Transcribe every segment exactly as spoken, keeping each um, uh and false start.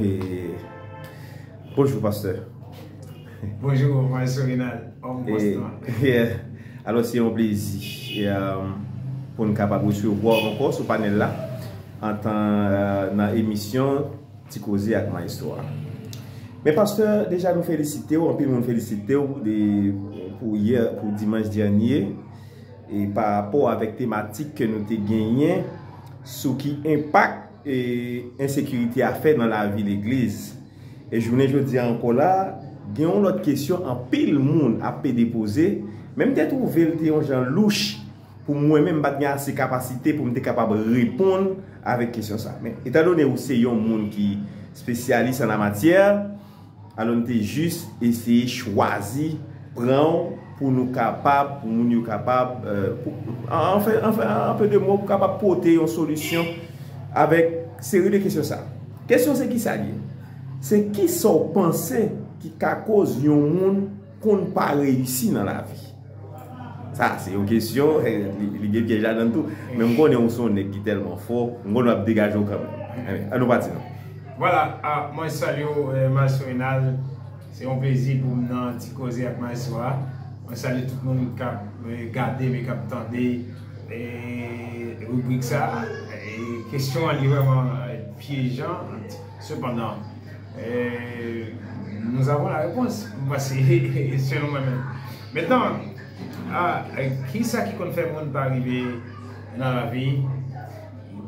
E, bonjou, pastè. Bonjou, Maestro Renald, òm konstan. Yeah. Alò, se yon plezi, e, pou n kapab resevwa w ankò sou panèl la, antan, e, nan emisyon Ti Koze ak Maestro a. Men, pastè, deja nou felisite w, anpil moun felisite w de, pou yè, pou dimanch dènye, e pa rapò avèk tematik ke nou te genyen sou ki enpak e ensekirite a fè nan lavi legliz. E jounen jodi a ankò la, gen yon lòt kesyon anpil moun ap pede poze, men m te twouve l te yon jan louch pou mwen menm, m pa t gen ase kapasite pou m te kapab reponn avèk kesyon sa. Men, etandone ou se yon moun ki spesyalis an la matyè, alò, n te jis eseye chwazi pran w pou nou kapab, pou moun yo kapab, e, pou, an, anfen, anfen, an pe de mo, pou kapab pote yon solisyon avèk seri de kesyon sa. Kesyon se kisa l ye? Se kisa w panse ki ka koz yon moun konn pa reyisi nan lavi? Sa, se yon kesyon, e, li, li gen pyèj ladan l tou. Men m konnen ou se yon nèg ki tèlman fò, m konnen w ap degaje w kanmenm. Anben, ann nou pati non. Vwala, a, mwen salye w, e, Maestro Renald. Se yon plezi pou m nan Ti Koze ak Maestro a. Mwen salye tout moun k ap, e, gade, men k ap tande, e, ribrik sa a. E, kesyon an, li vrèman, e, pyejan. Sepandan, e, nous avons la réponse. M panse, selon mwen menm. Mentnan, a, e, kisa ki konn fè moun pa rive nan lavi?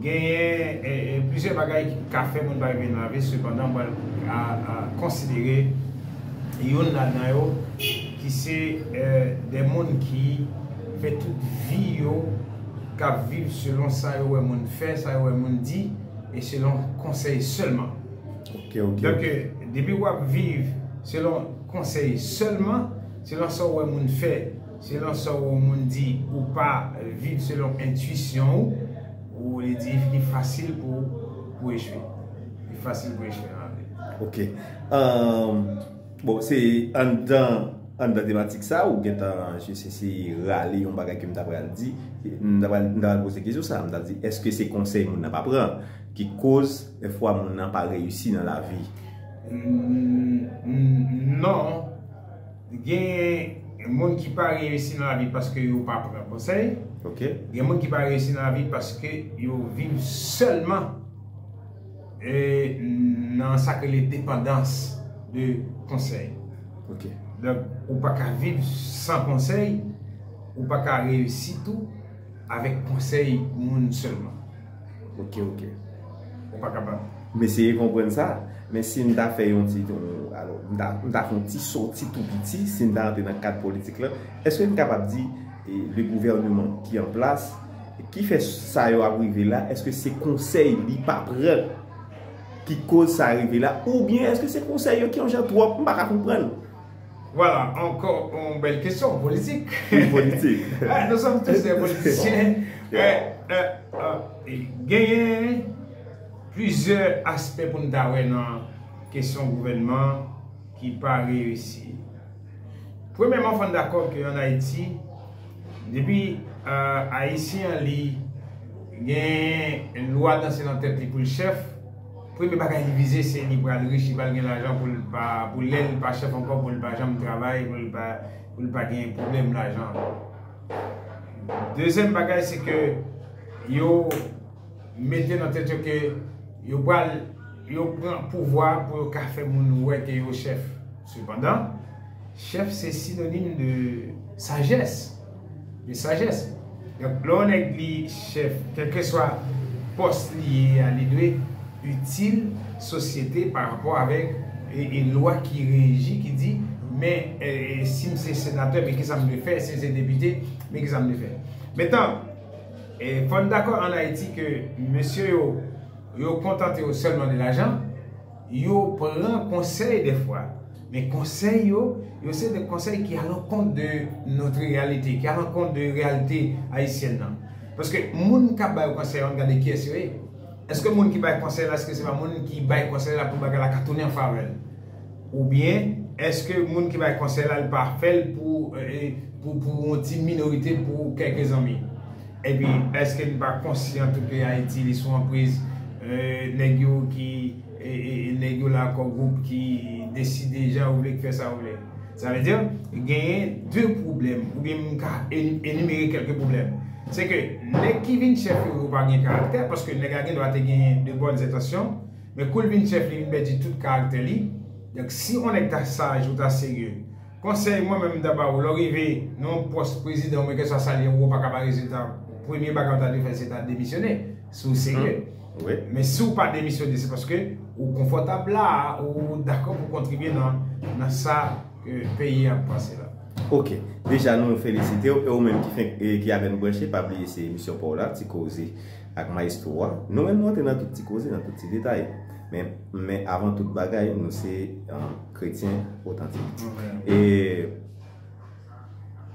Genyen, e, e, plizyè bagay ki ka fè moun pa rive nan lavi, sepandan, mwen a, a konsidere youn ladan yo ki se, e, de moun ki fè tout vi yo, k ap viv selon sa yo wè moun fè, sa yo wè moun di, e selon konsèy sèlman. Ok, ok. Donk, e, depi w ap viv selon konsèy sèlman, selon sa w wè moun fè, selon sa w wè moun di, ou pa viv selon entwisyon ou, ou, li di, li fasil pou, pou echwe. Li fasil pou echwe nan lavi. Ok. Ahn, bon, se anndan, anndan tematik sa, ou gentan, je sais, se rale yon bagay ke m ta pral di. M ta pral, m ta pral poze kesyon sa, m ta di, èske se konsèy moun nan pa pran ki koz, dèfwa, moun nan pa reyisi nan lavi? Mm, mm, non. Gen moun ki pa reyisi nan lavi paske yo pa pran konsèy. Ok. Gen moun ki pa reyisi nan lavi paske yo viv sèlman, e, nan sa k rele depandans de konsèy. Ok. Donk, ou pa ka viv san konsèy, ou pa ka reyisi tou avèk konsèy moun sèlman. Ok, ok. Ou pa kapab. M eseye konprann sa, men si n ta fè yon ti, alò, m ta, m ta fè yon ti sòti tou piti, si n ta rantre nan kad politik la, èske n kapab di, e, le gouvernement ki an plas, ki fè sa yo ap rive la, èske se konsèy li pa pran ki koz sa rive la, oubyen èske se konsèy yo ki yon jan twòp, m pa ka konprann? Vwala, ankò yon bèl kesyon politik. Wi, politik. Ah, nous sommes tous des politiciens. Yeah. Eh, eh, eh, genyen plizyè aspè pou n ta wè nan kesyon gouvènman ki pa reyisi. Premyèman, fò n dakò ke ann Ayiti, depi, eh, Ayisyen an li gen lwa danse nan tèt li pou l chèf, premye bagay li vize se li pral rich, li pral gen lajan pou l pa, pou lè l pa chèf ankò, pou l pa janm travay, pou l pa, pou l pa gen pwoblèm lajan. Dezyèm bagay se ke yo mete nan tèt yo ke yo pral, yo pran pouvwa pou yo ka fè moun wè ke yo chèf. Sepandan, chèf se sinonim de sajès, de sajès. Donk, lè yon nèg li chèf, kèlkeswa pòs li ye a, li dwe itil sosyete pa rapò avèk, e, e lwa ki reji, ki di, men, e, e, si m se senatè, men kisa m dwe fè, si m se depite, men kisa m dwe fè. Mentnan, e, fò n dakò ann Ayiti ke mesye yo, yo kontante yo sèlman de lajan, yo pran konsèy dèfwa. Men konsèy yo, yo se de konsèy ki à l'encontre de notre réalité, ki à l'encontre de réalité haïtienne nan. Paske moun k ap bay konsèy yo, ann gade kiyès yo ye. Èske moun ki bay konsèy la, èske se pa moun ki bay konsèy la pou bagay la ka tounen an favè l? Oubyen, èske moun ki bay konsèy la, li pa fè l pou, e, pou, pou yon ti minorite, pou kèlke zanmi? Epi, èske n pa konsyan tou ke Ayiti, li sou anpriz, nèg yo ki e, e, e nèg yo la kò gwoup ki deside jan yo vle, ki fè sa yo vle. Sa vle di genyen de pwoblèm, oubyen m ka en- enimere kèlke pwoblèm. Se ke nèg ki vin chèf yo, yo pa gen karaktè, paske nèg la gen dwa te genyen de bòn entansyon, men kou l vin chèf, li vin pèdi tout karaktè li. Donk, si on nèg ta saj ou ta serye, konsèy mwen menm m ta ba ou, lè w rive nan yon pòs prezidan oubyen kèlkeswa sa l ye, ou pa ka bay rezilta, premye bagay ou ta dwe fè, se ta demisyone, si w serye. Wi. Men si w pa demisyone, se paske ou konfòtab la, ou dakò pou kontribye nan, nan sa ke peyi a ap pase la. Ok. Deja, nou felisite w, e ou menm ki fenk, e ki avè n branche, pa bliye se emisyon pa w la, Ti Koze ak Maestro a. Nou menm, nou antre nan tout ti koze, nan tout ti detay. Men, men avan tout bagay, nou se, um, kretyen otantik. E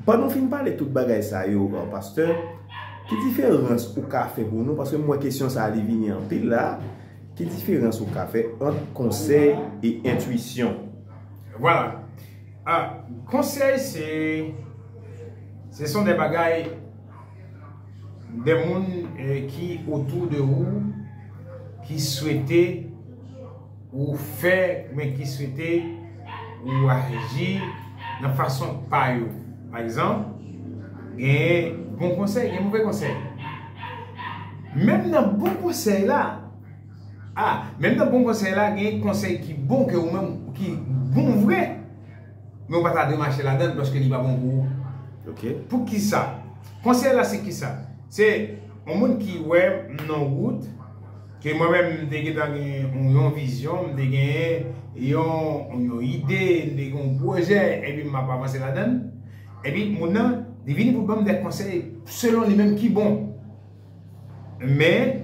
pandan w fin pale tout bagay sa yo, uh, pastè, ki diferans ou ka fè pou nou? Paske m wè kesyon sa a, li vini anpil la. Ki diferans ou ka fè ant konsèy e entwisyon? Vwala. Ah, konsèy, se, se son de bagay, de moun, eh, ki otou de ou, ki swete ou fè, men ki swete ou aji nan fason pa yo. Pa egzanp, gen bon konsèy, gen move konsèy. Menm nan bon konsèy la, ah, menm nan bon konsèy la, gen konsèy ki bon ke ou menm, ki bon vre, men ou pa ta dwe mache ladan l paske li pa bon pou ou. Ok. Pou ki sa? Konsèy la se ki sa? Se yon moun ki wè m nan wout, ke mwen menm m te gentan gen yon, yon vizyon, m te gen yon, yon ide, m te gen yon pwojè, epi m ap avanse ladan l. Epi moun nan, li vini pou ban m de konsèy selon li menm ki bon. Men,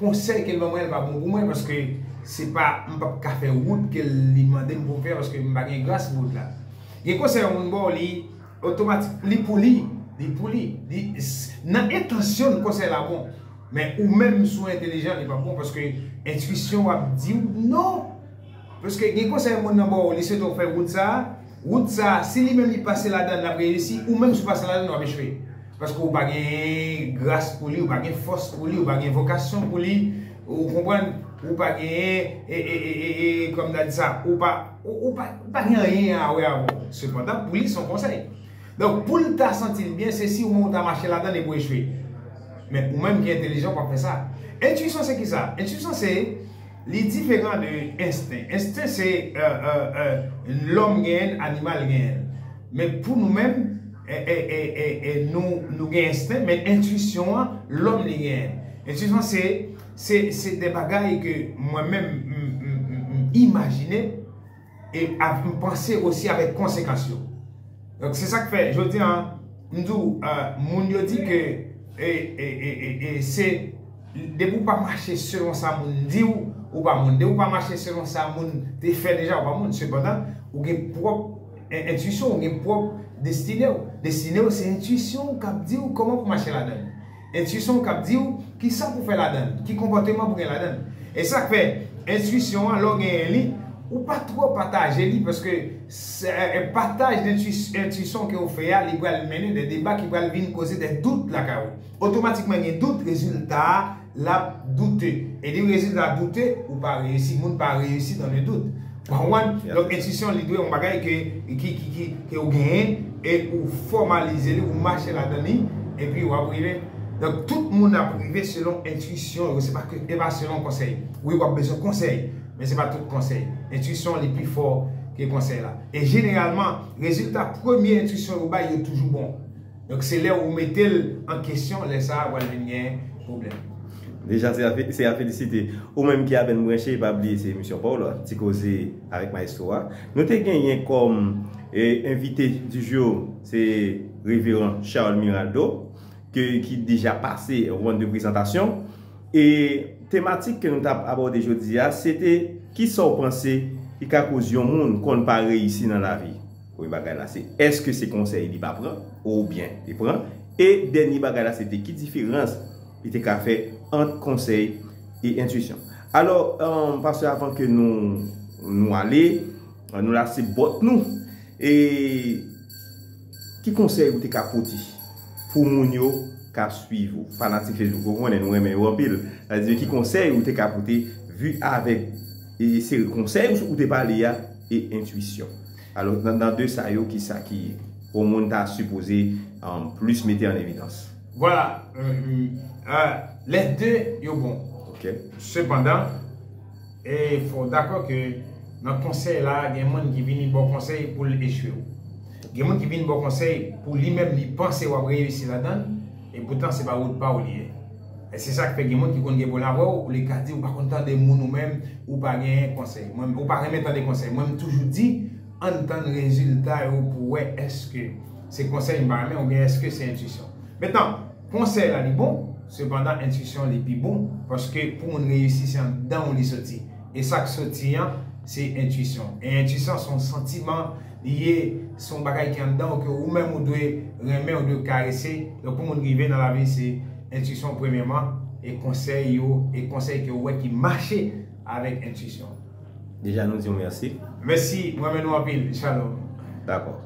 konsèy ke l ban mwen, li pa bon pou mwen, paske se pa, m p ap ka fè wout ke li mande m pou m fè, paske m pa gen gras pou wout la. Gen konsèy yon moun ba w, li otomatik, li pou li, li pou li, li, s- nan entansyon l konsèy la bon. Men ou menm si w entelijan, li p ap bon, paske entwisyon w ap di w non. Paske gen konsèy moun nan ba w, li swete w fè wout sa, wout sa, si li menm li pase ladan l, l ap reyisi, ou menm si w pase ladan l, w ap echwe. Paske ou pa gen gras pou li, ou pa gen fòs pou li, ou pa gen vokasyon pou li, ou konprann, ou pa gen, e, e, e, e, e, kòm ta di sa, ou pa, ou, ou pa, ou pa gen anyen a wè avè w. Sepandan, pou li, se yon konsèy. Donk, pou l ta santi l byen, se si ou menm ou ta mache ladan l epi w echwe. Men ou menm ki entelijan, w p ap fè sa. Entwisyon se ki sa? Entwisyon se, li diferan de ensten. Ensten se, euh, euh, euh, lòm genyen l, animal genyen l. Men pou nou menm, e, e, e, e, e nou, nou gen ensten, men entwisyon an, lòm li genyen l. Entwisyon se, se, se de bagay ke mwen menm, m, m, m, m imajine, e av- m panse osi avèk konsekans yo. Donk, se sa k fè, jodi a, m di w, euh, moun yo di ke, e, e, e, e, e se, depi w pa mache selon sa moun di w, ou pa moun. Depi w pa mache selon sa moun te fè deja, ou pa moun. Sepandan, ou gen pwòp en- entwisyon, ou gen pwòp destine w. Destine w, se entwisyon w k ap di w kòman pou mache ladan l. Entwisyon w k ap di w kisa pou fè ladan l, ki konpòteman pou gen ladan l. E sa k fè, entwisyon an, lè w genyen li, ou pa twò pataje li, paske se- e, e, pataj de entwi- entwisyon ke w fè a, li pral mennen de deba ki pral vin koze de dout lakay ou. Otomatikman, gen dout, rezilta a, l ap doute. E de rezilta doute, ou pa reyisi, moun pa reyisi dans le doute. Ou konprann? Donk, entwisyon, li dwe yon bagay ke, ki, ki, ki, ke ou genyen, e ou fòmalize li, ou mache ladan li, epi w ap rive. Donk, tout moun ap rive selon entwisyon yo, se pa ke, e pa selon konsèy. Wi, w ap bezwen konsèy, men se pa tout konsèy. Entwisyon, li pi fò ke konsèy la. E jeneralman, rezilta premye entwisyon yo bay, yo toujou bon. Donk, se lè ou mete l an kesyon, lè sa a, pral vin gen pwoblèm. Deja, se a fe- se a felisite. Ou menm ki apèn branche, pa bliye se emisyon pa w la, Ti Koze avèk Maestro a. Nou te genyen kòm, e, envite du jour, se Reveran Charles Miraldo, ke, ki deja pase yon rann de prezantasyon. E tematik ke nou t ap abòde jodi a, se te kisa w panse ki ka koz yon moun konn pa reyisi nan lavi? Premye bagay la, se èske se konsèy li pa pran oubyen li pran? E dènye bagay la, se te ki diferans li te ka fè ant konsèy e entwisyon? Alò, um, pastè, avan ke nou, nou ale, nou lase bòt nou. E ki konsèy ou te ka pote pou moun yo k ap swiv ou, fanatik Facebook ou, konnen nou renmen yo anpil. Sa di ki konsèy ou te ka pote, vi avèk e seri konsèy ou, ou te pale a, e entwisyon. Alò, nan, nan de sa yo, ki sa ki yon moun ta sipoze um, plis mete an evidans? Vwala, euh, euh, euh, les deux yo bon. Ok. Sepandan, e fò w dakò ke nan konsèy la, gen moun ki vini ba w konsèy pou l echwe w. Gen moun ki vini ba w konsèy pou li menm li panse w ap reyisi ladan l, e poutan se pa wout pa w li ye. E se sa k fè gen moun ki konn gen pwoblèm avè w, ou li ka di ou pa konn tande moun ou menm, ou pa genyen konsèy. Mwen, ou pa renmen tande konsèy. Mwen, m toujou di, ann tann rezilta yo pou wè èske se konsèy m pa renmen oubyen èske se entwisyon. Mentnan, konsèy la li bon, sepandan entwisyon li pi bon, paske pou moun reyisi se anndan w li soti. E sa k soti an, se entwisyon. E entwisyon se yon santiman li ye, se yon bagay ki anndan w ke ou menm ou dwe renmen, ou dwe karese. Donk pou moun rive nan lavi se entwisyon premyèman, e konsèy yo, e konsèy ke w wè ki mache avèk entwisyon. Deja nou di w mèsi. Mèsi, mwen renmen nou anpil. Shalom. Dakò.